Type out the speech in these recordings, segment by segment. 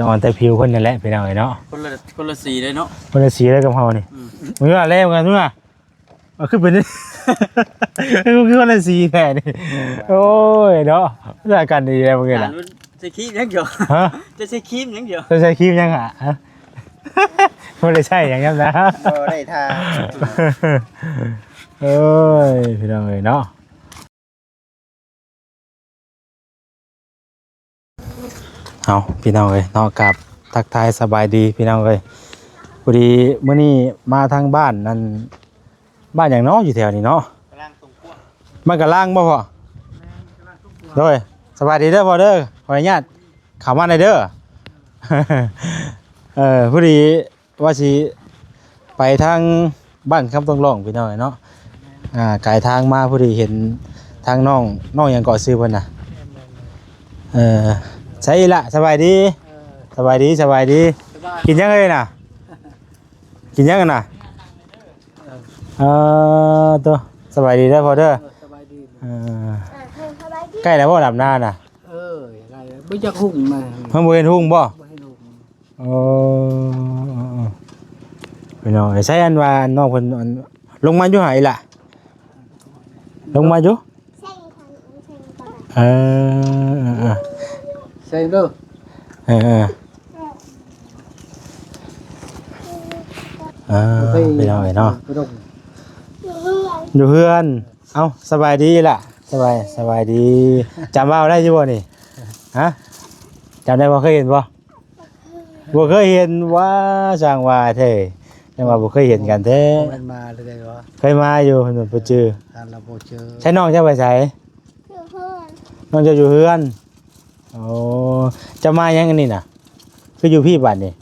ອ່ອນແຕ່ຜິວເພິ່ນນັ້ນແຫຼະ ພີ່ນ້ອງເອີຍເນາະ. ຄົນລະ ຄົນລະສີເລີຍເນາະ. ຄົນລະສີເລີຍກັບເຮົານີ້. ອືມ ເມື່ອແລ້ວກັນເມື່ອ ເອົາ ຄືເປັນ ຄື ຄືຄົນລະສີແທ້ນີ້. ໂອ້ຍເນາະ ລາຍການດີແລ້ວເມື່ອກີ້ນະ. ຈະໃສ່ຄຣີມຫຍັງດຽວ? ຮະ? ຈະໃສ່ຄຣີມຫຍັງດຽວ? ຈະໃສ່ຄຣີມຫຍັງຫະ? ຮະ? ບໍ່ໄດ້ໃຊ້ຫຍັງນຳນະ. ບໍ່ໄດ້ທາ. ໂອ້ຍ ພີ່ນ້ອງເອີຍເນາະ. ເອົາ ພີ່ນ້ອງເອີຍເນາະ ກາບທັກທາຍສະບາຍດີພີ່ນ້ອງເອີຍ. ພໍດີມື້ນີ້ມາທາງບ້ານນັ້ນ ບ້ານຫຍັງເນາະ ຢູ່ແຖວນີ້ເນາະ? ກະລາງຕົງກວາງ. ບ້ານກະລາງບໍ່ພໍ່? ໂດຍ ສະບາຍດີເດີພໍ່ເດີ ຂໍອະນຸຍາດເຂົ້າມາໜ່ອຍເດີ. ເອີ ພໍດີ ວ່າຊິໄປທາງບ້ານຄຳຕ້ອງຫຼ້ອງ ພີ່ນ້ອງເນາະ. ອ່າ ກາຍທາງມາພໍດີເຫັນທາງນ້ອງ ນ້ອງຫຍັງເກາະ ຊື່ເພິ່ນນະ? ເອີ ໃສອີ່ຫຼະ ສະບາຍດີ. ເອີ ສະບາຍດີ ສະບາຍດີ. ສະບາຍ ກິນຫຍັງເອີຍນະ? ກິນຫຍັງນະ? ເອີ ເອີ ໂຕ ສະບາຍດີເດີພໍ່ເດີ. ເອີ ສະບາຍດີ. ເອີ ໃກ້ແລ້ວບໍ່ດຳນານະ? ເອີ ໃກ້ແລ້ວ ບໍ່ຈັກຮຸ່ງນະ. ເພິ່ນບໍ່ເຫັນຮຸ່ງບໍ່? ບໍ່ເຫັນຮຸ່ງ. ໂອ້ ພີ່ນ້ອງເອີຍ ໃສ ອັນວ່ານ້ອງເພິ່ນ ອັນ ລົງມາຢູ່ຫັ້ນອີ່ຫຼະ ລົງມາຢູ່. ເອີ ເອີ ເອີ ແຊງເດີ. ເອີ ເອີ ເອີ ພີ່ນ້ອງເອີຍເນາະ ຢູ່ເຮືອນ. ເອົ້າ ສະບາຍດີລະ ສະບາຍ ສະບາຍດີ. ຈຳເວົ້າໄດ້ຢູ່ບໍ່ນີ້? ຮະ? ຈຳໄດ້ບໍ່? ເຄີຍເຫັນບໍ່? ບໍ່ເຄີຍເຫັນ. ວ້າ ຊ່າງວ່າແທ້ ຈັ່ງວ່າບໍ່ເຄີຍເຫັນກັນແທ້. ບໍ່ແມ່ນມາເລີຍເນາະ. ເຄີຍມາຢູ່ ເພິ່ນບໍ່ຈື່ ທ່ານລະບໍ່ຈື່. ໃສ ນ້ອງເຈົ້າໄປໃສ? ຢູ່ເຮືອນ. ນ້ອງເຈົ້າຢູ່ເຮືອນ. ໂອ້ ເຈົ້າມາຫຍັງອັນນີ້ນະ? ຄືຢູ່ພີ້ບາດນີ້?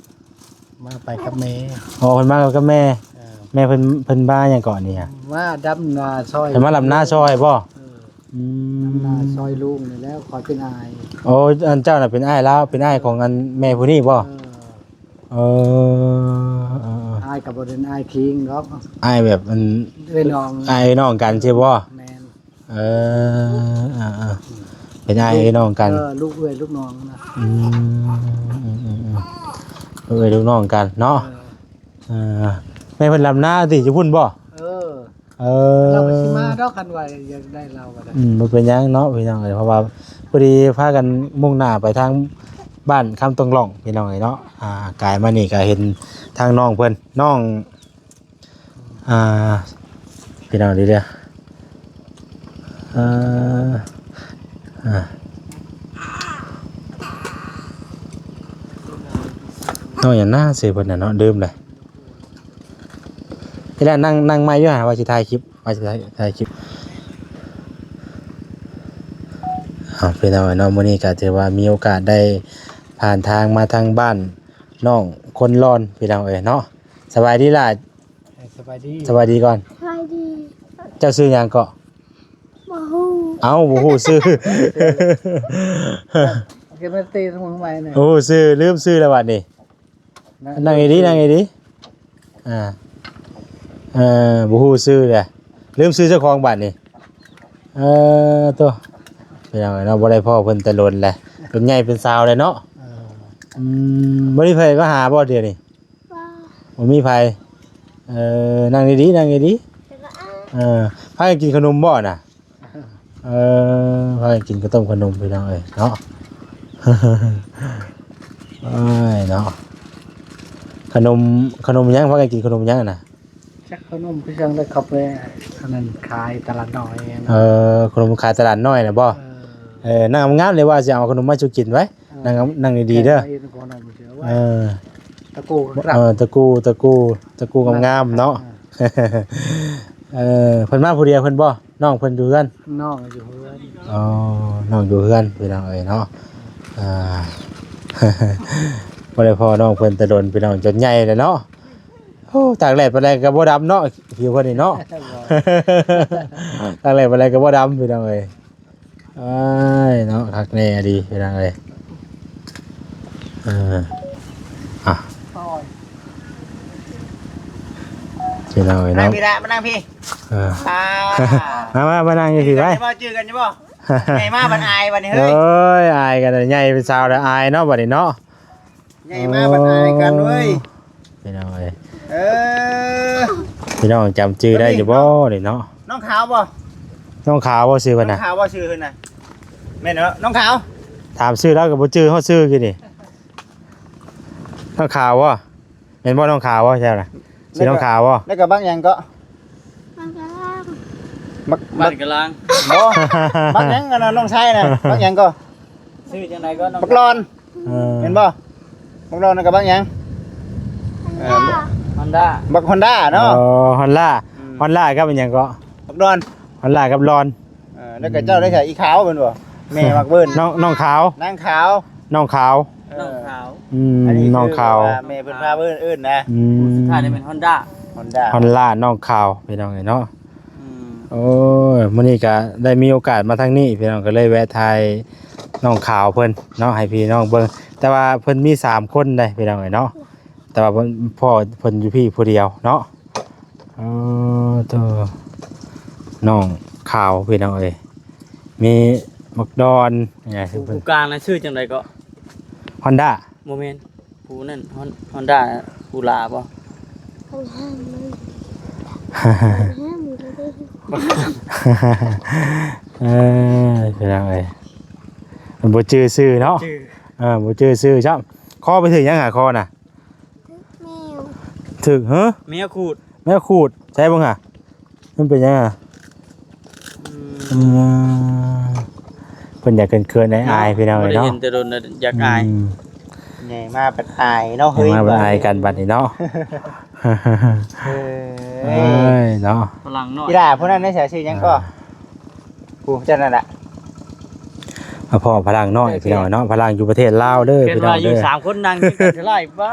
ມາໄປກັບແມ່. ອໍ ເພິ່ນມາກັບແມ່. ເອີ ແມ່ເພິ່ນ ເພິ່ນມາຫຍັງເກາະນີ້? ມາດຳນາຊ່ອຍ. ເພິ່ນມາດຳນາຊ່ອຍບໍ່? ເອີ ອືມ ດຳນາຊ່ອຍລຸງນີ້ແຫຼະ ຂ້ອຍເປັນອ້າຍ. ໂອ້ ອັນເຈົ້ານະເປັນອ້າຍລາວ ເປັນອ້າຍຂອງອັນແມ່ຜູ້ນີ້ບໍ່? ເອີ ເອີ ເອີ ເອີ ອ້າຍກໍບໍ່ໄດ້ອ້າຍຄີງດອກ ອ້າຍແບບອັນ ເອື້ອຍນ້ອງ ອ້າຍເອື້ອຍນ້ອງກັນຊີ້ບໍ່? ແມ່ນ. ເອີ ເອີ ເອີ ເປັນອ້າຍເອື້ອຍນ້ອງກັນ. ເອີ ລູກເອື້ອຍລູກນ້ອງນະ. ອືມ ອືມ ອືມ ອືມ ລູກເອື້ອຍລູກນ້ອງກັນເນາະ. ເອີ ເອີ ແມ່ເພິ່ນດຳນາຕິ ຢູ່ພຸ້ນບໍ່? ເອີ ເອີ ລາວກໍຊິມາດອກ ຄັນວ່າຢາກໄດ້ລາວກໍໄດ້. ອືມ ບໍ່ເປັນຫຍັງເນາະ ພີ່ນ້ອງເອີຍ ເພາະວ່າພໍດີພາກັນມຸ່ງໜ້າໄປທາງບ້ານຄຳຕົງຫຼ້ອງ ພີ່ນ້ອງເອີຍເນາະ. ອ່າ ກາຍມານີ້ກໍເຫັນທາງນ້ອງເພິ່ນ ນ້ອງ ອ່າ ພີ່ນ້ອງດີເດີ ເອີ ອ່າ ນ້ອງຫຍັງນະ ຊື່ເພິ່ນນະເນາະ ລືມແລ້ວ. ນີ້ແຫຼະ ນັ່ງ ນັ່ງໃໝ່ຢູ່ຫາ ວ່າຊິຖ່າຍຄລິບ ວ່າຊິຖ່າຍ ຖ່າຍຄລິບ. ເອົາ ພີ່ນ້ອງເນາະ ມື້ນີ້ກໍຖືວ່າມີໂອກາດໄດ້ຜ່ານທາງມາທາງບ້ານນ້ອງຄົນຫຼອນ ພີ່ນ້ອງເອີຍເນາະ. ສະບາຍດີຫຼ້າ. ເອີ ສະບາຍດີ ສະບາຍດີກ່ອນ ສະບາຍດີ. ເຈົ້າຊື່ຫຍັງເກາະ? ບໍ່ຮູ້. ເອົ້າ ບໍ່ຮູ້ຊື່. ໂອ້ ຊື່ ລືມຊື່ແລ້ວບາດນີ້. ນັ່ງດີໆ ນັ່ງດີໆ. ອ່າ ເອີ ບໍ່ຮູ້ຊື່ແຫຼະ ລືມຊື່ເຈົ້າຂອງບາດນີ້. ເອີ ໂຕ ພີ່ນ້ອງເອີຍເນາະ ບໍ່ໄດ້ພໍ້ເພິ່ນແຕ່ດົນແຫຼະ ເປັນໃຫຍ່ເປັນສາວແລ້ວເນາະ. ເອີ ອືມ ບໍ່ມີໃຜມາຫາບໍ່ດຽວນີ້? ບໍ່ ບໍ່ມີໃຜ. ເອີ ນັ່ງດີໆ ນັ່ງດີໆ. ເອີ ພາກັນກິນຂະໜົມບໍ່ນະ? ເອີ ພາກັນກິນເຂົ້າຕົ້ມຂະໜົມ ພີ່ນ້ອງເອີຍເນາະ. ເອີຍເນາະ ຂະໜົມ ຂະໜົມຫຍັງ? ພາກັນກິນຂະໜົມຫຍັງນະ? ຈັກຂະໜົມຄືຈັ່ງໄດ້ເຂົ້າໄປ ອັນນັ້ນຂາຍຕະຫຼາດນ້ອຍ. ເອີ ຂະໜົມຂາຍຕະຫຼາດນ້ອຍນະບໍ່? ເອີ ເອີ ນັ່ງງາມໆ ເລີຍວ່າຊິເອົາຂະໜົມມາສູ່ກິນໄວ້. ເອີ ນັ່ງ ນັ່ງດີໆເດີ. ເອີ ຕະກູ ເອີ ຕະກູ ຕະກູ ຕະກູງາມໆ ເນາະ. ເອີ ເອີ ເພິ່ນມາຜູ້ດຽວເພິ່ນບໍ່? ນ້ອງເພິ່ນຢູ່ເຮືອນ? ນ້ອງຢູ່ເຮືອນ. ອໍ ນ້ອງຢູ່ເຮືອນ ພີ່ນ້ອງເອີຍເນາະ. ອ່າ ບໍ່ໄດ້ພໍ້ນ້ອງເພິ່ນແຕ່ດົນ ພີ່ນ້ອງ ຈົນໃຫຍ່ແລ້ວເນາະ. ໂອ້ ຕາກແດດປານໃດກໍບໍ່ດຳເນາະ ຜິວເພິ່ນນີ້ເນາະ. ຕາກແດດປານໃດກໍບໍ່ດຳ ພີ່ນ້ອງເອີຍ. ເອີຍເນາະ ຄັກແນ່ອີ່ຫຼີ ພີ່ນ້ອງເອີຍ. ເອີ ອ່ະ ໂອ້ຍ ພີ່ນ້ອງເອີຍເນາະ ນັ່ງພີ້ລະ ມານັ່ງພີ້. ເອີ ອ່າ ມາ ມາ ມານັ່ງຢູ່ພີ້ໄວ້ ຈື່ກັນຢູ່ບໍ່? ໃຫຍ່ມາບັດອາຍບັດນີ້ເຮີ້ຍ. ໂອ້ຍ ອາຍກັນ ໃຫຍ່ເປັນສາວແລ້ວອາຍເນາະ ບັດນີ້ເນາະ. ໃຫຍ່ມາບັດອາຍກັນເວີຍ ພີ່ນ້ອງເອີຍ. ເອີ ພີ່ນ້ອງຈຳຊື່ໄດ້ຢູ່ບໍ່ນີ້ເນາະ? ນ້ອງຂາວບໍ່? ນ້ອງຂາວບໍ່ຊື່ເພິ່ນນະ? ນ້ອງຂາວບໍ່ຊື່ເພິ່ນນະ? ແມ່ນເນາະ ນ້ອງຂາວ. ຖາມຊື່ລາວກໍບໍ່ຈື່ຮອດຊື່ກີ້ນີ້. ນ້ອງຂາວບໍ່? ແມ່ນບໍ່ ນ້ອງຂາວບໍ່? ໃຊ່ລະ ຊື່ນ້ອງຂາວບໍ່? ແລ້ວກໍບັກຫຍັງເກາະ? ບັກ ບັກ ບັກກະລາງ. ບໍ່ ບັກຫຍັງອັນນັ້ນ ນ້ອງຊາຍນະ ບັກຫຍັງເກາະ? ຊື່ຈັ່ງໃດເກາະ? ບັກຫຼອນ. ເອີ ແມ່ນບໍ່? ບັກຫຼອນກັບບັກຫຍັງ? ຮອນດ້າ. ບັກຮອນດ້າເນາະ. ອໍ ຮອນດ້າ. ຮອນດ້າກັບອີ່ຫຍັງເກາະ? ບັກຫຼອນ. ຮອນດ້າກັບຫຼອນ. ເອີ ແລ້ວກໍເຈົ້າໄດ້ໃສ່ອີຂາວແມ່ນບໍ່? ແມ່ມັກເອີ້ນ ນ້ອງ ນ້ອງຂາວ ນາງຂາວ ນ້ອງຂາວ ເອີ ນ້ອງຂາວ. ອືມ ອັນນີ້ຄືວ່າແມ່ເພິ່ນພາເອີ້ນນະ. ອືມ ຜູ້ສຸດທ້າຍນີ້ແມ່ນຮອນດ້າ ຮອນດ້າ ຮອນດ້າ ນ້ອງຂາວ ພີ່ນ້ອງເອີຍເນາະ. ອືມ ໂອ້ຍ ມື້ນີ້ກໍໄດ້ມີໂອກາດມາທາງນີ້ ພີ່ນ້ອງ ກໍເລີຍແວະຖ່າຍນ້ອງຂາວເພິ່ນເນາະ ໃຫ້ພີ່ນ້ອງເບິ່ງ. ແຕ່ວ່າເພິ່ນມີສາມຄົນເດ້ ພີ່ນ້ອງເອີຍເນາະ. ແຕ່ວ່າເພິ່ນ ພໍ່ເພິ່ນຢູ່ພີ້ຜູ້ດຽວເນາະ. ເອີ ໂທ້ ນ້ອງຂາວ ພີ່ນ້ອງເອີຍ ມີບັກດອນ ຜູ້ ຜູ້ກາງນະຊື່ຈັ່ງໃດເກາະ? ຮອນດ້າ. ບໍ່ແມ່ນ ຜູ້ນັ້ນ ຮອນ ຮອນດ້າ ຜູ້ຫຼ້າບໍ່? ເອີ ພີ່ນ້ອງເອີຍ ບໍ່ຈື່ຊື່ເນາະ. ບໍ່ຈື່ ເອີ ບໍ່ຈື່ຊື່ຊ້ຳ. ຄໍໄປຖືກຫຍັງຫາຄໍນະ? ຖືກແມວ ຖືກ ຮະ? ແມວຂູດ ແມວຂູດ. ໃສ່ເບິ່ງຫາ ມັນເປັນຫຍັງຫາ? ອືມ ອືມ ເພິ່ນຢາກເຂີນໆ ອາຍໆ ພີ່ນ້ອງເອີຍເນາະ. ບໍ່ໄດ້ເຫັນແຕ່ດົນ ຢາກອາຍ. ອືມ ໃຫຍ່ມາບັດອາຍເນາະ. ເຮີ້ຍ ໃຫຍ່ມາບັດອາຍກັນບັດນີ້ເນາະ. ເອີ ເອີຍ ເນາະ ຝຣັ່ງນ້ອຍ. ອີຫຼ້າຜູ້ນັ້ນໃນສາຍຊື່ຫຍັງກໍ? ອ່າ ຜູ້ເຈົ້ານັ້ນລະ ມາພໍ້ຝຣັ່ງນ້ອຍ ໂອເຄ ພີ່ນ້ອງເນາະ. ຝຣັ່ງຢູ່ປະເທດລາວເດີ ເຫັນວ່າຢູ່ ພີ່ນ້ອງເດີ ສາມຄົນນັ່ງຢູ່ກັນສະຫຼາຍບ້າ.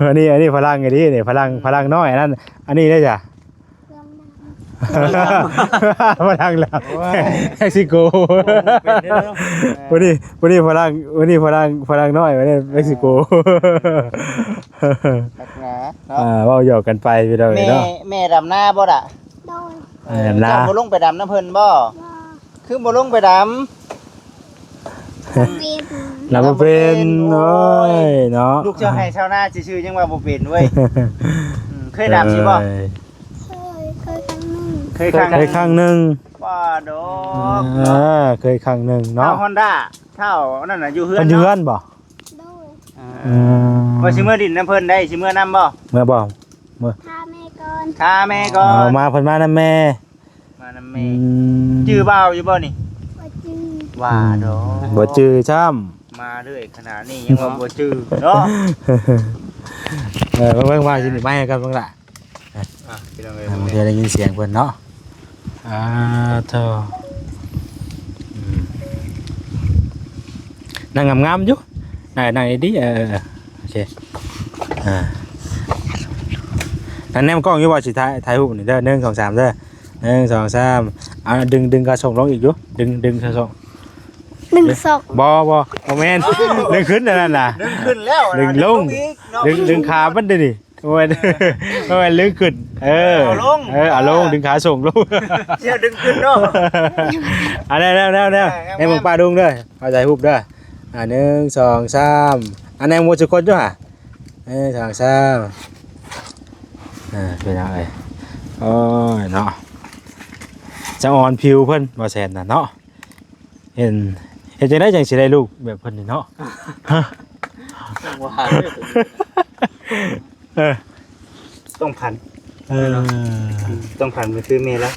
ອັນນີ້ ອັນນີ້ຝຣັ່ງອີ່ຫຼີນີ້ ຝຣັ່ງ ອືມ ຝຣັ່ງນ້ອຍ ອັນນັ້ນ ອັນນີ້ເດ້ຈ້ະ ຝຣັ່ງລາວ ໂອ້ຍ ເມັກຊິໂກ. ໂອ້ ເປັນເດ້ເນາະ. ຜູ້ນີ້ ຜູ້ນີ້ຝຣັ່ງ ຜູ້ນີ້ຝຣັ່ງ ຝຣັ່ງນ້ອຍ ຜູ້ນີ້ເມັກຊິໂກ. ເອີ ໜັກໜາເນາະ. ອ່າ ເວົ້າຫຍອກກັນໄປ ພີ່ນ້ອງເອີຍເນາະ. ແມ່ ແມ່ດຳນາບໍ່ລະ? ໂດຍ ເອີ ດຳນາ. ເຈົ້າບໍ່ລົງໄປດຳນຳເພິ່ນບໍ່? ບໍ່ ຄືບໍ່ລົງໄປດຳ? ບໍ່ເປັນ ລາວບໍ່ເປັນ. ໂອ້ຍ ເນາະ ລູກຊາວໄຮ່ຊາວນາຊື່ໆ ຍັງວ່າບໍ່ເປັນເວີຍ. ອືມ ເຄີຍດຳຢູ່ບໍ່? ເຄີຍ ເຄີຍຄັ້ງໜຶ່ງ ເຄີຍຄັ້ງ ເຄີຍຄັ້ງໜຶ່ງ. ວ່າດອກ ເອີ ເຄີຍຄັ້ງໜຶ່ງເນາະ. ທ້າວຮອນດ້າ ທ້າວນັ້ນນະ ຢູ່ເຮືອນ ເພິ່ນຢູ່ເຮືອນບໍ່? ໂດຍ ອ່າ ອືມ ວ່າຊິເມືອດິນນຳເພິ່ນໄດ໋ ຊິເມືອນຳບໍ່? ເມືອບໍ່? ເມືອ ຖ້າແມ່ກ່ອນ ຖ້າແມ່ກ່ອນ. ເອົາມາ ເພິ່ນມານຳແມ່ ມານຳແມ່. ອືມ ຈື່ບ່າວຢູ່ບໍ່ນີ້? ບໍ່ຈື່. ວ່າດອກ ອືມ ບໍ່ຈື່ຊ້ຳ. ມາເລື້ອຍຂະໜາດນີ້ຍັງວ່າບໍ່ຈື່ເນາະ. ເອີ ເບິ່ງ ເບິ່ງວ່າຊິໄປໃຫ້ກັນເບິ່ງລະ. ອ່ະ ພີ່ນ້ອງເອີຍ ອ່າ ບາງເທື່ອໄດ້ຍິນສຽງເພິ່ນເນາະ. ອ່າ ໂທ້ ອືມ ນັ່ງງາມໆຢູ່ ນັ່ງ ນັ່ງດີໆ. ເອີ ໂອເຄ ອ່າ ນັ່ງແນມກ້ອງຢູ່ບໍ່? ຊິຖ່າຍ ຖ່າຍຮູບນີ້ເດີ ໜຶ່ງ ສອງ ສາມ ເດີ ໜຶ່ງ ສອງ ສາມ. ອ່າ ດຶງ ດຶງຂາສົ່ງລົງອີກຢູ່ ດຶງ ດຶງຂາສົ່ງ ດຶງສອກ ບໍ່ ບໍ່ ບໍ່ແມ່ນ ດຶງຂຶ້ນອັນນັ້ນນະ ດຶງຂຶ້ນແລ້ວ ດຶງລົງ ດຶງ ດຶງຂາມັນເດ້ນີ້. ໂອ້ຍ ໂອ້ຍ ເລີຍຂຶ້ນ ເອີ ເອົາລົງ ເອີ ເອົາລົງ ດຶງຂາສົ່ງລົງ ຊິດຶງຂຶ້ນເນາະ. ອັນແນວ ແນວ ແນວ ແນວ ໃຫ້ເບິ່ງປ້າລຸງເດີ ເອົາຖ່າຍຮູບເດີ. ອ່າ ໜຶ່ງ ສອງ ສາມ. ອັນແນວໝົດທຸກຄົນຢູ່ຫະ ໜຶ່ງ ສອງ ສາມ. ເອີ ພີ່ນ້ອງເອີຍ ໂອ້ຍເນາະ ສະອອນຜິວເພິ່ນ ບໍ່ແຊນນະເນາະ. ເຫັນ ເຮັດຈັ່ງໃດຈັ່ງຊິໄດ້ລູກແບບເພິ່ນນີ້ເນາະ? ຮະ ຈັ່ງວ່າເດີ ເອີ ຕ້ອງຝັນ ເອີ ຕ້ອງຝັນໄປຄືແມ່ລະ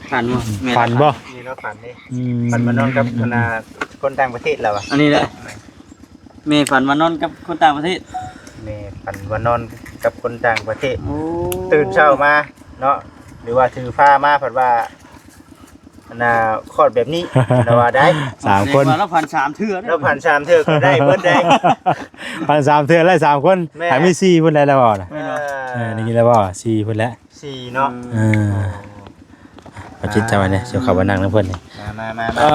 ຝັນບໍ່? ແມ່ລະຝັນບໍ່? ແມ່ລະຝັນເດ້ ອືມ ຝັນມານອນກັບອັນນ່າ ຄົນຕ່າງປະເທດລະວ່າ ອັນນີ້ແຫຼະ ແມ່ຝັນວ່ານອນກັບຄົນຕ່າງປະເທດ ແມ່ຝັນວ່ານອນກັບຄົນຕ່າງປະເທດ. ໂອ້ ຕື່ນເຊົ້າມາເນາະ ຫຼືວ່າຖືຟາມາ ເພິ່ນວ່າ ອັນນ່າ ຄອດແບບນີ້ລະວ່າໄດ້ ສາມຄົນ ແສດງວ່າລາວຝັນສາມເທື່ອເດ້ ລາວຝັນສາມເທື່ອກໍໄດ້ເບິດໄດ໋ ຝັນສາມເທື່ອໄດ້ສາມຄົນ ແມ່ນ ຖ້າມີສີ່ພຸ້ນແຫຼະລະເວົ້ານະ ເອີ ເອີ ໄດ້ຍິນລະເວົ້າ ສີ່ພຸ້ນແຫຼະ ສີ່ເນາະ ເອີ ເອົາຈິດໃຈໄວ້ເດ້ ຊິເຂົ້າໄປນັ່ງນຳເພິ່ນນີ້ ມາ ມາ ມາ ມາ ເອີ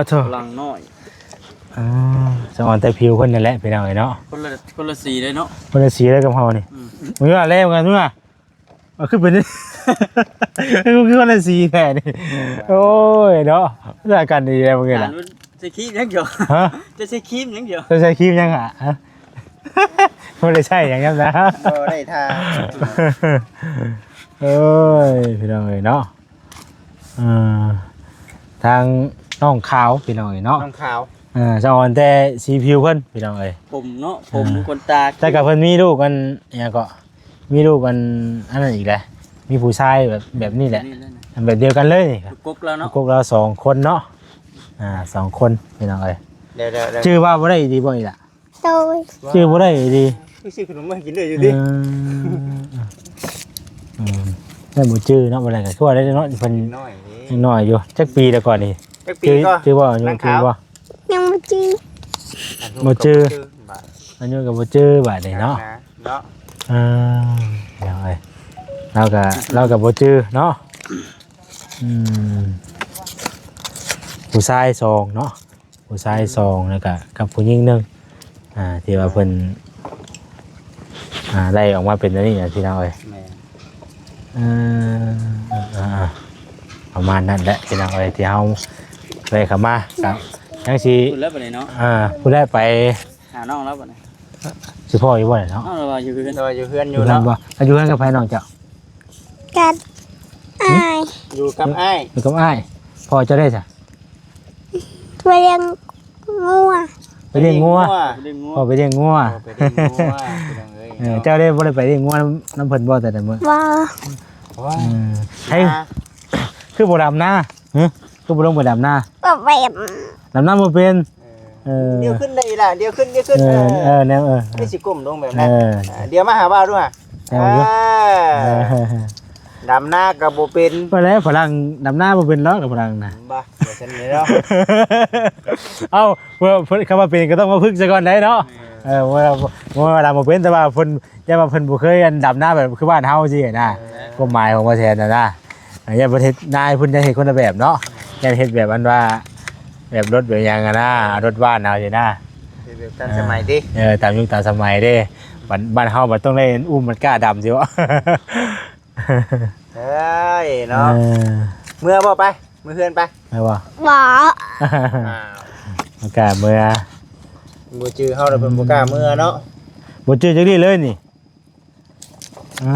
ໂທ້ ຝຣັ່ງນ້ອຍ ອ່າ ສະອອນແຕ່ຜິວເພິ່ນນັ້ນແຫຼະ ພີ່ນ້ອງເອີຍເນາະ ຄົນລະ ຄົນລະສີເດ້ເນາະ ຄົນລະສີເດ້ກັບເຮົານີ້ ອືມ ເມື່ອແລ້ວກັນເມື່ອ ເອົາຂຶ້ນໄປນີ້ ຄືຄົນລະສີແທ້ນີ້ ໂອ້ຍເນາະ ລາກກັນດີແລ້ວມື້ນີ້ນະ ຈະໃສ່ຄຣີມຫຍັງດຽວ ຮະ ຈະໃສ່ຄຣີມຫຍັງດຽວ ຈະໃສ່ຄຣີມຫຍັງຫະ ຮະ ບໍ່ໄດ້ໃຊ້ຫຍັງນຳນະ ບໍ່ໄດ້ທາ ໂອ້ຍ ພີ່ນ້ອງເອີຍເນາະ ເອີ ທາງນ້ອງຂາວ ພີ່ນ້ອງເອີຍເນາະ ນ້ອງຂາວ ເອີ ສະອອນແຕ່ສີຜິວເພິ່ນ ພີ່ນ້ອງເອີຍ ຜົມເນາະ ຜົມ ເອີ ຂົນຕາ ແຕ່ກໍເພິ່ນມີລູກອັນຫຍັງເກາະ ມີລູກອັນ ອັນນັ້ນອີກແຫຼະ ມີຜູ້ຊາຍແບບ ແບບນີ້ແຫຼະ ແບບດຽວກັນເລີຍນີ້ ກົກລາວເນາະ ກົກລາວສອງຄົນເນາະ ອ່າ ສອງຄົນ ພີ່ນ້ອງເອີຍ ດຽວໆໆ ຈື່ວ່າບໍ່ໄດ້ອີ່ຫຼີບໍ່ນີ້ລະ? ໂດຍ ຈື່ບໍ່ໄດ້ອີ່ຫຼີ ຄືຊື້ຂະໜົມມາໃຫ້ກິນເລີຍຢູ່ຕິ ເອີ ອືມ ແຕ່ບໍ່ຈື່ເນາະ ບໍ່ໄດ້ກໍຄືວ່າໄດ້ເນາະ ເພິ່ນ ນ້ອຍນີ້ ຍັງນ້ອຍຢູ່ ຈັກປີແລ້ວກ່ອນນີ້ ຈັກປີກໍ ຈື່ບໍ່ ອາຍຸ ນາງຂາວ ຈື່ບໍ່? ຍັງບໍ່ຈື່ ບໍ່ຈື່ ອາຍຸກໍບໍ່ຈື່ບາດນີ້ເນາະ ເນາະ ອ່າ ເອົາໄວ້ ລາວກໍ ລາວກໍບໍ່ຈື່ເນາະ ອືມ ຜູ້ຊາຍສອງເນາະ ຜູ້ຊາຍສອງ ແລ້ວກໍກັບຜູ້ຍິງໜຶ່ງ ອ່າ ທີ່ວ່າເພິ່ນ ອ່າ ໄລ່ອອກມາເປັນອັນນີ້ນະ ພີ່ນ້ອງເອີຍ ແມ່ນ ເອີ ອ່າ ປະມານນັ້ນແຫຼະ ພີ່ນ້ອງເອີຍ ທີ່ເຮົາໄດ້ເຂົ້າມາ ກໍຍັງຊິ ພຸ້ນແລ້ວບັດນີ້ເນາະ ອ່າ ຜູ້ໃດໄປ ຫານ້ອງແລ້ວບັດນີ້ ຊິພໍ້ຢູ່ບໍ່ເນາະ ນ້ອງລາວວ່າຢູ່ເຮືອນ ລາວວ່າຢູ່ເຮືອນຢູ່ເນາະ ຢູ່ເຮືອນບໍ່ ລາວຢູ່ເຮືອນກັບໃຜນ້ອງເຈົ້າ? ກັບອ້າຍ ຢູ່ກັບອ້າຍ ຢູ່ກັບອ້າຍ ພໍ່ເຈົ້າເດ້ຊະ? ໄປລ້ຽງງົວ ໄປລ້ຽງງົວ ໄປລ້ຽງງົວ ພໍ່ໄປລ້ຽງງົວ ພໍ່ໄປລ້ຽງງົວ ພີ່ນ້ອງເອີຍ ເອີ ເນາະ ເຈົ້າໄດ້ບໍ່ໄດ້ໄປລ້ຽງງົວນຳ ນຳເພິ່ນບໍ່ແຕ່ລະມື້? ບໍ່ ໂອ້ຍ ເອີ ໃຫ້ ອ່າ ຄືບໍ່ດຳນາ ຫຶ ຄືບໍ່ລົງໄປດຳນາ? ບໍ່ເປັນ ດຳນາບໍ່ເປັນ ເອີ ດຽວຂຶ້ນໄດ້ອີ່ຫຼະ ດຽວຂຶ້ນ ດຽວຂຶ້ນ ເອີ ເອີ ເອີ ແນວ ເອີ ຄືຊິກົ້ມລົງແບບນັ້ນ ເອີ ອ່າ ດຽວມາຫາບ່າວດູຫະ ແນວຢູ່ ອ່າ ເອີ ດຳນາກໍບໍ່ເປັນ ວ່າແລ້ວຝຣັ່ງດຳນາບໍ່ເປັນດອກ ຝຣັ່ງນະ ບໍ່ ວ່າຊັ້ນເນາະ ເອົ້າ ເພື່ອ ເພື່ອ ຄຳວ່າເປັນກໍຕ້ອງມາຝຶກຊະກ່ອນໄດ໋ເນາະ ເອີ ເອີ ເມື່ອ ເມື່ອດຳບໍ່ເປັນ ແຕ່ວ່າເພິ່ນ ຢ້ານວ່າເພິ່ນບໍ່ເຄີຍອັນດຳນາແບບຄືບ້ານເຮົາຊີ້ນະ ເອີ ຄວາມໝາຍຂອງບ່າວແສນນະນະ ຢ້ານເພິ່ນເຮັດນາໃຫ້ເພິ່ນ ຢ້ານເຮັດຄົນລະແບບເນາະ ຢ້ານເຮັດແບບອັນວ່າ ແບບລົດແບບຫຍັງຫັ້ນນະ ລົດບ້ານເຮົາຊີ້ນະ ເຮັດແບບທັນສະໄໝຕິ ເອີ ຕາມຍຸກຕາມສະໄໝເດ້ ບ້ານ ບ້ານເຮົາບັດຕ້ອງໄດ້ອຸ້ມມັນກ້າດຳຊິບໍ ເອີຍເນາະ ເອີ ເມືອບໍ່ໄປ ເມືອເຮືອນໄປ ໄປບໍ່ ບໍ່ ອ້າວ ບໍ່ກ້າເມືອ ບໍ່ຈື່ເຮົາແລ້ວເພິ່ນບໍ່ກ້າເມືອເນາະ ບໍ່ຈື່ຈັກດີ້ເລີຍນີ້ ອື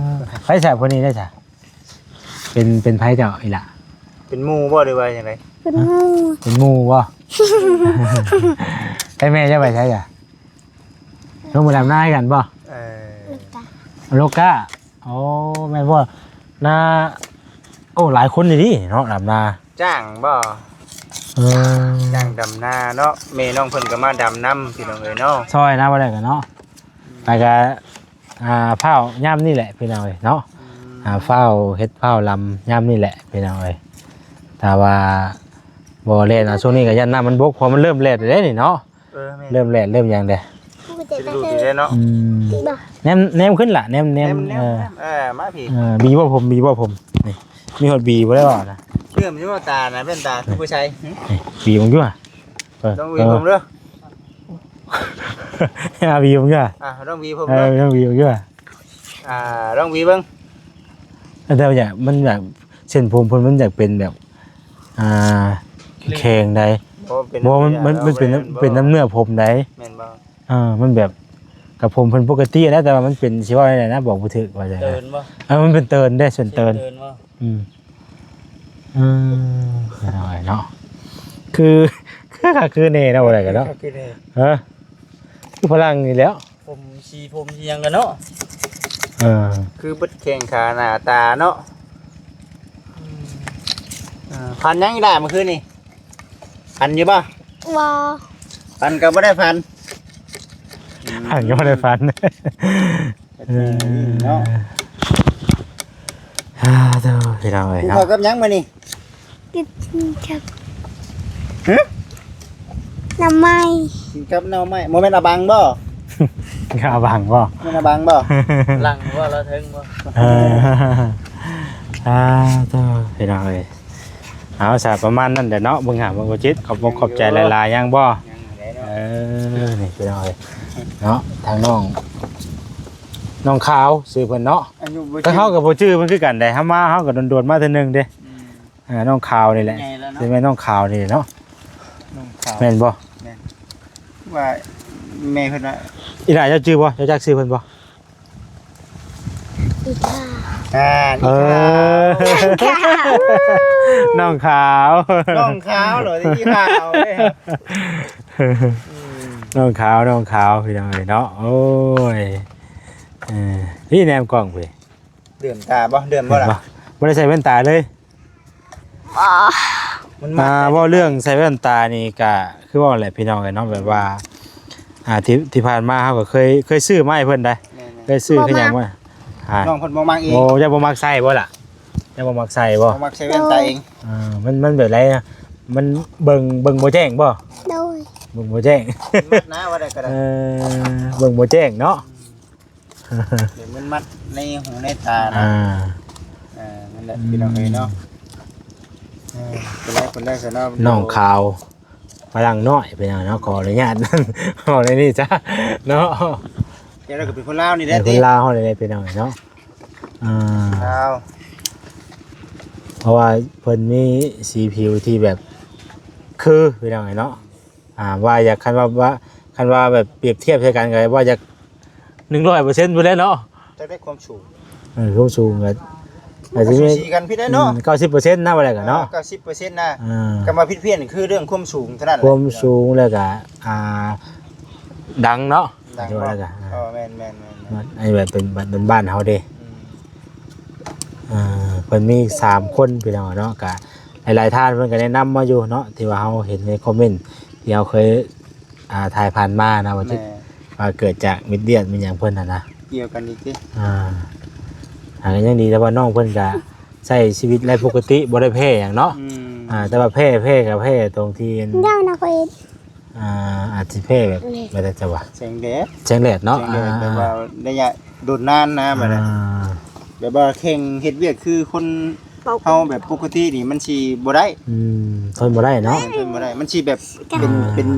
ມ ໃຜສະຜູ້ນີ້ໄດ້ສະ ເປັນ ເປັນໃຜເຈົ້າອີ່ຫຼະ ເປັນໝູ່ບໍ່ ຫຼືວ່າຈັ່ງໃດ ເປັນໝູ່ ເປັນໝູ່ບໍ່ ໃຜແມ່ເຈົ້າໄປໃສສະ ລົງໄປດຳນາຄືກັນບໍ່ ເອີ ລູກກາ ໂອ້ ແມ່ນບໍ່ ນາ ໂອ້ ຫຼາຍຄົນອີ່ຫຼີເນາະ ດຳນາ ຈ້າງບໍ່ ເອີ ຈ້າງດຳນາເນາະ ແມ່ນ້ອງເພິ່ນກໍມາດຳນຳ ພີ່ນ້ອງເອີຍເນາະ ຊ່ອຍນາບໍ່ໄດ້ກໍເນາະ ແລ້ວກໍ ອ່າ ຟ້າວຍາມນີ້ແຫຼະ ພີ່ນ້ອງເອີຍເນາະ ອືມ ອ່າ ຟ້າວເຮັດຟ້າວລຳຍາມນີ້ແຫຼະ ພີ່ນ້ອງເອີຍ ຖ້າວ່າບໍ່ແລ່ນເອົາຊ່ວງນີ້ກໍຢ້ານນ້ຳມັນບົກ ເພາະມັນເລີ່ມແລ້ນແລ້ວເດ້ນີ້ເນາະ ເອີ ແມ່ນ ເລີ່ມແລ່ນເລີ່ມຫຍັງເດ້ ຊິຫຼຸດຢູ່ເດ້ເນາະ ອືມ ແນມ ແນມຂຶ້ນລະ ແນມ ແນມ ແນມ ເອີ ເອີ ມາພີ້ ເອີ ບີບໍ່ຜົມ ບີບໍ່ຜົມ ນີ້ ມີຮອດບີບໍ່ໄດ້ເວົ້ານະ ເຊື່ອມຢູ່ວ່າຕານະ ແວ່ນຕາຄືບໍ່ໃສ່ ຫຶ ນີ້ ບີເບິ່ງຢູ່ຫະ ເອີ ລອງຫວີ ເອີ ຜົມເດີ ຫາບີເບິ່ງຢູ່ຫະ ອ່າ ລອງຫວີຜົມ ເອີ ເດີ ລອງຫວີເບິ່ງຢູ່ຫະ ອ່າ ລອງຫວີເບິ່ງ ແຕ່ວ່າຢາກ ມັນຢາກ ເສັ້ນຜົມເພິ່ນມັນຢາກເປັນແບບ ອ່າ ແຂງໃດ ໂອ້ ເປັນ ບໍ່ ມັນ ມັນ ມັນເປັນ ເປັນນ້ຳເນື້ອຜົມໃດ ແມ່ນບໍ່ ເອີ ມັນແບບ ກັບຜົມເພິ່ນປົກກະຕິນະ ແຕ່ວ່າມັນເປັນ ຊິເວົ້າແນວໃດນະ ບອກບໍ່ຖືກວ່າຈັ່ງໃດ ເຕີນບໍ່ ເອີ ມັນເປັນເຕີນເດ້ ເສັ້ນເຕີນ ເຕີນບໍ່ ອືມ ອືມ ເນາະ ຄື ຄືຄັກຄືແນ່ເນາະ ບໍ່ໄດ້ກັນເນາະ ຄືຄັກຄືແນ່ ຮະ ຄືຝຣັ່ງນີ້ແຫຼ້ວ ຜົມ ສີຜົມ ສີຫຍັງກັນເນາະ ເອີ ຄືເບິດແຂ້ງຂາໜ້າຕາເນາະ ອືມ ອ່າ ຝັນຫຍັງອີ່ຫຼ້າມື້ຄືນນີ້ ຝັນຢູ່ບໍ່? ບໍ່ ຝັນກໍບໍ່ໄດ້ຝັນ ອືມ ຝັນກໍບໍ່ໄດ້ຝັນ ເອີ ເນາະ ອ່າ ໂທ້ ພີ່ນ້ອງເອີຍ ກິນເຂົ້າກັບຫຍັງມື້ນີ້? ກິນກັບ ຫຶ? ໜໍ່ໄມ້ ກິນກັບໜໍ່ໄມ້ ບໍ່ແມ່ນອາບັງບໍ່? ອາບັງບໍ່? ແມ່ນອາບັງບໍ່? ຫຼັງບໍ່? ລາວເທິງບໍ່? ເອີ ອ່າ ໂທ້ ພີ່ນ້ອງເອີຍ ເອົາຊະ ປະມານນັ້ນແຫຼະເນາະ ເບິ່ງຫາ ເບິ່ງບໍ່ຈິດ ຂອບອົກຂອບໃຈຫຼາຍໆ ຍັງບໍ່? ຍັງແຫຼະເນາະ ເອີ ນີ້ພີ່ນ້ອງເອີຍ ເນາະ ທາງນ້ອງ ນ້ອງຂາວ ຊື່ເພິ່ນເນາະ ທາງເຮົາກໍບໍ່ຈື່ເພິ່ນຄືກັນເດ້ ເຮົາມາ ເຮົາກໍດົນໆ ມາເທື່ອໜຶ່ງເດ້ ອືມ ອ່າ ນ້ອງຂາວນີ້ແຫຼະ ໃຫຍ່ແລ້ວເນາະ ຊິແມ່ນນ້ອງຂາວນີ້ເນາະ ນ້ອງຂາວ ແມ່ນບໍ່? ແມ່ນ ວ່າ ແມ່ເພິ່ນວ່າ ອີ່ຫຼ້າເຈົ້າຈື່ບໍ່? ເຈົ້າຈັກຊື່ເພິ່ນບໍ່? ອີ່ຫຼ້າ ອ່າ ເອີ ອີ່ຫຼ້າ ນ້ອງຂາວ ນ້ອງຂາວເນາະ ອີ່ຫຼ້າເດ້ ອືມ ນ້ອງຂາວ ນ້ອງຂາວ ພີ່ນ້ອງເອີຍເນາະ ໂອ້ຍ ເອີ ນີ້ແນມກ້ອງພີ້ ເຫຼື້ອມຕາບໍ່? ເຫຼື້ອມບໍ່ລະ? ບໍ່ໄດ້ໃສ່ແວ່ນຕາເລີຍ. ມັນ ອ່າ ເວົ້າເລື່ອງໃສ່ແວ່ນຕານີ້ກະຄືເວົ້າແຫຼະພີ່ນ້ອງເອີຍເນາະ ແບບວ່າ ອ່າ ທີ່ ທີ່ຜ່ານມາເຮົາກໍເຄີຍ ເຄີຍຊື້ມາໃຫ້ເພິ່ນໄດ໋ ແມ່ນໆ ເຄີຍຊື້ ບໍ່ ຄືຫຍັງ ມັກ ມາ ອ່າ ນ້ອງເພິ່ນບໍ່ມັກເອງ ໂອ້ ເຈົ້າບໍ່ມັກໃສ່ບໍ່ລະ? ເຈົ້າບໍ່ມັກໃສ່ບໍ່? ບໍ່ມັກໃສ່ແວ່ນຕາເອງ ເອີ ມັນ ມັນແບບໃດນະ? ມັນເບິ່ງ ເບິ່ງບໍ່ແຈ້ງບໍ່? ໂດຍ ເບິ່ງບໍ່ແຈ້ງ ມັກນະ ວ່າໄດ້ກໍໄດ້ ເອີ ເບິ່ງບໍ່ແຈ້ງເນາະ ອືມ ເຫັນມັນມັດໃນຫູໃນຕານະ ອ່າ ເອີ ນັ້ນແຫຼະ ອືມ ພີ່ນ້ອງເອີຍເນາະ ເອີ ເປັນໄດ້ ເປັນໄດ້ຊະເນາະ ນ້ອງຂາວຝຣັ່ງນ້ອຍ ພີ່ນ້ອງເນາະ ຂໍອະນຸຍາດ ເວົ້າໃນນີ້ຊະເນາະ ແຕ່ລາວກໍເປັນຄົນລາວນີ້ແຫຼະ ເປັນຄົນລາວເຮົານີ້ແຫຼະ ພີ່ນ້ອງເນາະ ອ່າ ລາວ ເພາະວ່າເພິ່ນມີສີຜິວທີ່ແບບຄື ພີ່ນ້ອງເນາະ ອ່າ ວ່າຢາກ ຄັນວ່າ ວ່າ ຄັນວ່າແບບປຽບທຽບໃສ່ກັນກໍວ່າຢາກ ໜຶ່ງຮ້ອຍເປີເຊັນພຸ້ນແຫຼະເນາະ ຈັກໄດ້ຄວາມສູງ ເອີ ຄວາມສູງກໍອາດຈະມີ ສູສີກັນພີ້ໄດ໋ເນາະ ອືມ ເກົ້າສິບເປີເຊັນນະ ວ່າໄດ້ກໍເນາະ ເອີ ເກົ້າສິບເປີເຊັນນະ ອ່າ ກໍມາຜິດພຽນຄືເລື່ອງຄວາມສູງເທົ່ານັ້ນແຫຼະ ຄວາມສູງ ແລ້ວກໍ ອ່າ ດັງເນາະ ດັງ ແລ້ວກໍ ເອີ ແມ່ນໆໆໆ ອັນນີ້ແບບເປັນ ເປັນບ້ານເຮົາເດ້ ອືມ ອ່າ ເພິ່ນມີສາມຄົນ ພີ່ນ້ອງເນາະ ກໍ ຫຼາຍໆທ່ານເພິ່ນກໍແນະນຳມາຢູ່ເນາະ ທີ່ວ່າເຮົາເຫັນໃນຄອມເມັນທີ່ເຮົາເຄີຍ ອ່າ ຖ່າຍຜ່ານມານະ ວ່າຈະ ແມ່ນ ວ່າເກີດຈາກມິດລຽດມິດຫຍັງເພິ່ນຫັ້ນນະ ກ່ຽວກັນອີກຕິ ອ່າ ອ່າ ກໍຍັງດີ ແຕ່ວ່ານ້ອງເພິ່ນກໍໃຊ້ຊີວິດໄດ້ປົກກະຕິ ບໍ່ໄດ້ແພ້ຫຍັງເນາະ ອືມ ອ່າ ແຕ່ວ່າແພ້ ແພ້ກໍແພ້ຕົງທີ່ ດາວນະຂ້ອຍ ອ່າ ອາດຊິແພ້ແບບ ນີ້ ແບບໃດຈະວ່າ ແສງແດດ ແສງແດດເນາະ ແສງແດດ ອ່າ ແບບວ່າໄລຍະດົນນານນະ ແບບນັ້ນ ອ່າ ແບບວ່າແຂ່ງເຮັດວຽກຄືຄົນເຮົາແບບປົກກະຕິນີ້ມັນຊິບໍ່ໄດ້ ອືມ ທົນບໍ່ໄດ້ເນາະ ແມ່ນ ທົນບໍ່ໄດ້ ມັນຊິແບບ ອ່າ ເປັນ ເປັນ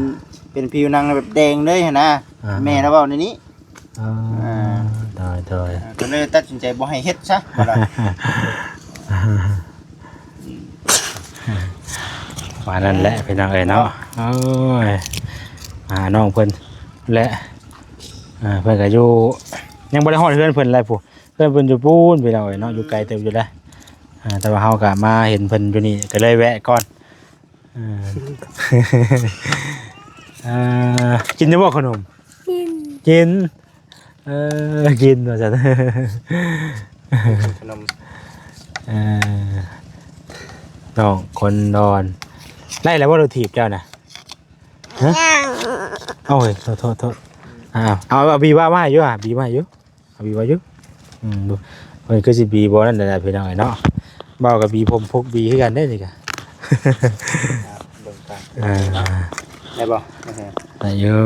ເປັນຜິວໜັງແບບແດງເລີຍຫັ້ນນະ ອ່າ ແມ່ລາວເວົ້າແນວນີ້ ອ່າ ອ່າ ໂດຍໆ ອ່າ ກໍເລີຍຕັດສິນໃຈບໍ່ໃຫ້ເຮັດຊະ ວ່າລະ ວ່ານັ້ນແຫຼະ ພີ່ນ້ອງເອີຍເນາະ ໂອ້ຍ ມາຫານ້ອງເພິ່ນແຫຼະ ອ່າ ເພິ່ນກໍຢູ່ ຍັງບໍ່ໄດ້ຮອດເຮືອນເພິ່ນແຫຼະ ຜູ້ ເພື່ອນເພິ່ນຢູ່ປູ້ນ ພີ່ນ້ອງເອີຍເນາະ ຢູ່ໄກເຕີບຢູ່ແຫຼະ ອ່າ ແຕ່ວ່າເຮົາກໍມາເຫັນເພິ່ນຢູ່ນີ້ ກໍເລີຍແວະກ່ອນ ເອີ ເອີ ກິນຢູ່ບໍ່ຂະໜົມ? ກິນ ກິນ ເອີ ກິນວ່າຊັ້ນ ກິນຂະໜົມ ເອີ ນ້ອງຄົນນອນ ໄດ້ແລ້ວບໍ່ລົດຖີບເຈົ້ານະ? ຮະ? ຍັງ ເອົາເຮີ້ຍ ໂທດ ໂທດ ໂທດ ອ່າ ເອົາ ເອົາບີບາມາໃຫ້ຢູ່ ຫາບີມາໃຫ້ຢູ່ ເອົາບີບາຢູ່ ອືມ ເພິ່ນຄືຊິບີບໍ່ນັ້ນແຫຼະ ພີ່ນ້ອງເອີຍເນາະ ບ່າວກໍບີຜົມ ພົກບີຄືກັນເດ້ນີ້ກະ ເບິ່ງກັນ ອ່າ ໄດ້ບໍ່? ໂອເຄ ໄດ້ຢູ່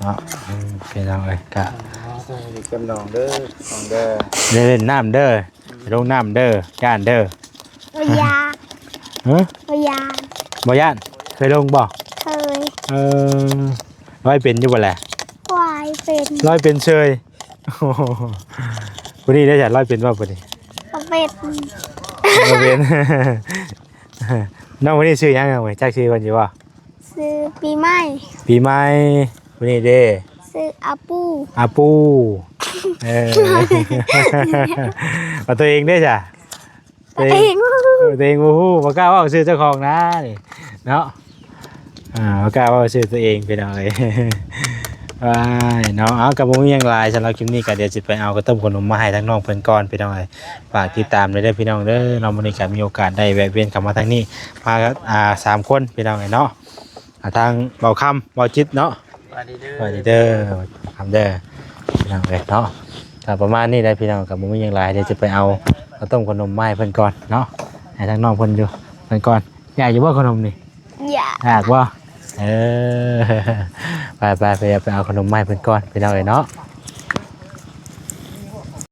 ເນາະ ອືມ ພີ່ນ້ອງເອີຍ ກະ ອ່າ ເກັບໜອງເດີ ໜອງເດີ ໄດ້ເລ່ນນ້ຳເດີ ອືມ ໄປລົງນ້ຳເດີ ຢ້ານເດີ ບໍ່ຢ້ານ ຮະ? ບໍ່ຢ້ານ ບໍ່ຢ້ານ ເຄີຍລົງບໍ່? ເຄີຍ ເອີ ລອຍເປັນຢູ່ບໍ່ແຫຼະ? ລອຍເປັນ ລອຍເປັນເຊີຍ ຜູ້ນີ້ໄດ້ສະ ລອຍເປັນບໍ່ຜູ້ນີ້? ບໍ່ເປັນ ບໍ່ເປັນ ນ້ອງຜູ້ນີ້ຊື່ຫຍັງ ນ້ອງ ຈັກຊື່ເພິ່ນຢູ່ບໍ່? ຊື່ປີໃໝ່ ປີໃໝ່ ຜູ້ນີ້ເດ້? ຊື່ອາປູ ອາປູ ເອີ ວ່າຕົວເອງເດ້ສະ? ຕົວເອງ ຕົວເອງບໍ່ຮູ້ ເອີ ຕົວເອງບໍ່ຮູ້ ບໍ່ກ້າເວົ້າຊື່ເຈົ້າຂອງນະນີ້ເນາະ ອ່າ ບໍ່ກ້າເວົ້າຊື່ຕົວເອງ ພີ່ນ້ອງເອີຍ ວ້າຍເນາະ ເອົາ ກໍບໍ່ມີຫຍັງຫຼາຍ ສຳລັບຄລິບນີ້ກໍດຽວຊິໄປເອົາເຂົ້າຕົ້ມຂະໜົມມາໃຫ້ທາງນ້ອງເພິ່ນກ່ອນ ພີ່ນ້ອງເອີຍ ຝາກຕິດຕາມໄດ້ເດີ ພີ່ນ້ອງເດີເນາະ ມື້ນີ້ກໍມີໂອກາດໄດ້ແວະວຽນເຂົ້າມາທາງນີ້ ພາ ອ່າ ສາມຄົນ ພີ່ນ້ອງເອີຍເນາະ ອ່າ ທາງເບົາຄຳ ເບົາຈິດເນາະ ສະບາຍດີເດີ ສະບາຍດີເດີ ຄຳເດີ ພີ່ນ້ອງເອີຍເນາະ ກໍປະມານນີ້ແຫຼະ ພີ່ນ້ອງ ກໍບໍ່ມີຫຍັງຫຼາຍ ດຽວຈະໄປເອົາເຂົ້າຕົ້ມຂະໜົມມາໃຫ້ເພິ່ນກ່ອນເນາະ ໃຫ້ທາງນ້ອງເພິ່ນຢູ່ ເພິ່ນກ່ອນ ຢາກຢູ່ບໍ່ຂະໜົມນີ້? ຢາກ ຢາກບໍ່? ເອີ ໄປໆ ໄປ ໄປເອົາຂະໜົມມາໃຫ້ເພິ່ນກ່ອນ ພີ່ນ້ອງເອີຍເນາະ